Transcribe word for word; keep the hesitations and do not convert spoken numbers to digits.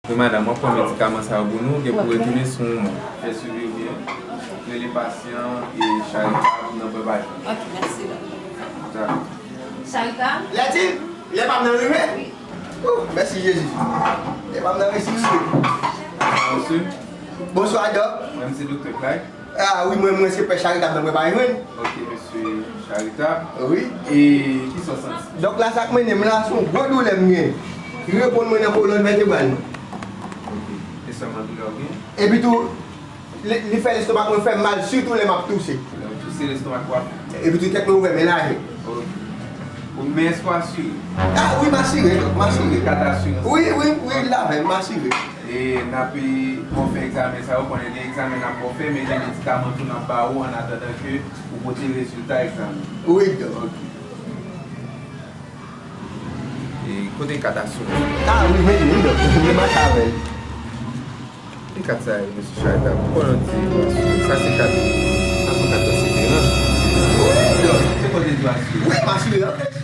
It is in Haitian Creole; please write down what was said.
Wi, madanm, w ap pran medikaman sa yo pou nou, gen pou retounen sou yon mwa. Fè swivi w byen. Rele pasyan e Charita nan bwè pa jwenn. Ok, mèsi, doktè. Dakò. Charita? Lè di, lè pa m nan rive? Wi. Ou, mèsi Jezi. Lè pa m nan rive. Bonswa, dòk. Mwen, se doktè Clay. Ah wi, mwen, mwen se pè Charita m nan mwen pa jwenn. Ok, mesye Charita. Wi. E kisa w santi? Donk la, sa k mennen m la, se yon gwo doulè m gen. Li reponn mwen nan kolòn vètebral mwen. Ok. E sèlman doulè w gen? Epi tou, li, li fè lestomak mwen fè m mal, sitou lè m ap touse. Lè w touse, lestomak w ap. Epi tou, tèt mwen ouvè, men laje. Ok. Ou, men èske w asire? Ah wi, m asire, dòk, m asire. Kat asirans. Wi, wi, wi, l avè m, m asire. E n ap, e, ba w fè egzamen sa yo, konnen gen egzamen n ap ba w fè, men gen medikaman tou n ap ba ou annatandan ke ou pote rezilta egzamen. Wi, dòk. Ok. E kote kat asirans? Ah wi, men li, dòk. Li mache avè l. Ki kat sa ye, mesye Charita? Poukò nou di nou asire? Sa se kat. Sa se kat asirans. Wi, dòk. Se kote di w asire? Wi, m asire anpil.